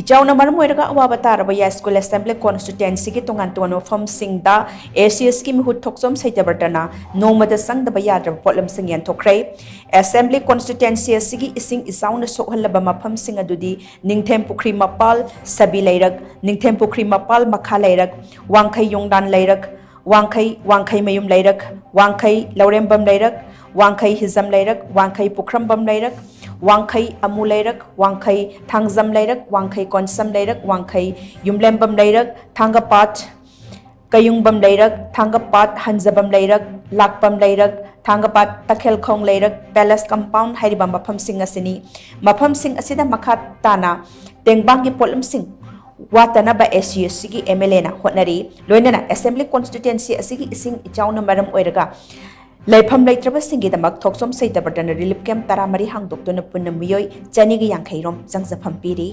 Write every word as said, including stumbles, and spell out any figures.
ꯏꯆꯥꯎꯅ ꯃꯔꯝ ꯑꯣꯏꯔꯒ ꯑꯋꯥꯕ ꯇꯥꯔꯕ ꯌꯥꯏꯁ꯭ꯀꯨꯜ ꯑꯦꯁꯦꯝꯕ꯭ꯂꯤ ꯀꯣꯟꯁꯇꯤꯇ꯭ꯋꯦꯟꯁꯤꯒꯤ ꯇꯣꯉꯥꯟ ꯇꯣꯉꯥꯟꯕ ꯃꯐꯝꯁꯤꯡꯗ ꯑꯦꯁꯤꯑꯦꯁꯀꯤ ꯃꯤꯍꯨꯠ ꯊꯣꯛꯆꯣꯝ ꯁꯩꯇꯕ꯭ꯔꯇꯅ ꯅꯣꯡꯃꯗ ꯆꯪꯗꯕ ꯌꯥꯗ꯭ꯔꯕ ꯄꯣꯠꯂꯝꯁꯤꯡ ꯌꯦꯟꯊꯣꯛꯈ꯭ꯔꯦ꯫ ꯑꯦꯁꯦꯝꯕ꯭ꯂꯤ ꯀꯣꯟꯁꯇꯤꯇ꯭ꯋꯦꯟꯁꯤ ꯑꯁꯤꯒꯤ ꯏꯁꯤꯡ ꯏꯆꯥꯎꯅ ꯁꯣꯛꯍꯜꯂꯕ ꯃꯐꯝꯁꯤꯡ ꯑꯗꯨꯗꯤ ꯅꯤꯡꯊꯦꯝ ꯄꯨꯈ꯭ꯔꯤ ꯃꯄꯥꯜ ꯁꯕꯤ ꯂꯩꯔꯛ, ꯅꯤꯡꯊꯦꯝ ꯄꯨꯈ꯭ꯔꯤ ꯃꯄꯥꯜ ꯃꯈꯥ ꯂꯩꯔꯛ, ꯋꯥꯡꯈꯩ ꯌꯣꯡꯗꯥꯟ ꯂꯩꯔꯛ, ꯋꯥꯡꯈꯩ ꯋꯥꯡꯈꯩ ꯃꯌꯨꯝ ꯂꯩꯔꯛ, ꯋꯥꯡꯈꯩ ꯂꯧꯔꯦꯝꯕꯝ ꯂꯩꯔꯛ, ꯋꯥꯡꯈꯩ ꯍꯤꯖꯝ ꯂꯩꯔꯛ, ꯋꯥꯡꯈꯩ ꯄꯨꯈ꯭ꯔꯝꯕꯝ ꯂꯩꯔꯛ, ꯋꯥꯡꯈꯩ ꯑꯃꯨ ꯂꯩꯔꯛ, ꯋꯥꯡꯈꯩ ꯊꯥꯡꯖꯝ ꯂꯩꯔꯛ, ꯋꯥꯡꯈꯩ ꯀꯣꯟꯁꯝ ꯂꯩꯔꯛ, ꯋꯥꯡꯈꯩ ꯌꯨꯝꯂꯦꯝꯕꯝ ꯂꯩꯔꯛ, ꯊꯥꯡꯒꯄꯥꯠ ꯀꯌꯨꯡꯕꯝ ꯂꯩꯔꯛ, ꯊꯥꯡꯒꯄꯥꯠ ꯍꯟꯖꯕꯝ ꯂꯩꯔꯛ, ꯂꯥꯛꯄꯝ ꯂꯩꯔꯛ, ꯊꯥꯡꯒꯄꯥꯠ ꯇꯈꯦꯜꯈꯣꯡ ꯂꯩꯔꯛ, ꯄꯦꯂꯦꯁ ꯀꯝꯄꯥꯎꯟ ꯍꯥꯏꯔꯤꯕ ꯃꯐꯝꯁꯤꯡ ꯑꯁꯤꯅꯤ꯫ ꯃꯐꯝꯁꯤꯡ ꯑꯁꯤꯗ ꯃꯈꯥ ꯇꯥꯅ ꯇꯦꯡꯕꯥꯡꯒꯤ ꯄꯣꯠꯂꯝꯁꯤꯡ ꯋꯥꯠꯇꯅꯕ ꯑꯦꯁꯤꯑꯦꯁꯀꯤ ꯑꯦꯝ ꯑꯦꯜ ꯑꯦꯅ ꯍꯣꯠꯅꯔꯤ꯫ ꯂꯣꯏꯅꯅ ꯑꯦꯁꯦꯝꯕ꯭ꯂꯤ ꯀꯣꯟꯁꯇꯤꯇ꯭ꯋꯦꯟꯁꯤ ꯑꯁꯤꯒꯤ ꯏꯁꯤꯡ ꯏꯆꯥꯎꯅ ꯃꯔꯝ ꯑꯣꯏꯔꯒ ꯂꯩꯐꯝ ꯂꯩꯇ꯭ꯔꯕꯁꯤꯡꯒꯤꯗꯃꯛ ꯊꯣꯛꯆꯣꯝ ꯁꯩꯇꯕ꯭ꯔꯇꯅ ꯔꯤꯂꯤꯐ ꯀꯦꯝꯞ ꯇꯔꯥꯃꯔꯤ ꯍꯥꯡꯗꯣꯛꯇꯨꯅ ꯄꯨꯟꯅ ꯃꯤꯑꯣꯏ ꯆꯅꯤꯒ ꯌꯥꯡꯈꯩ ꯔꯣꯝ ꯆꯪꯖꯐꯝ ꯄꯤꯔꯤ꯫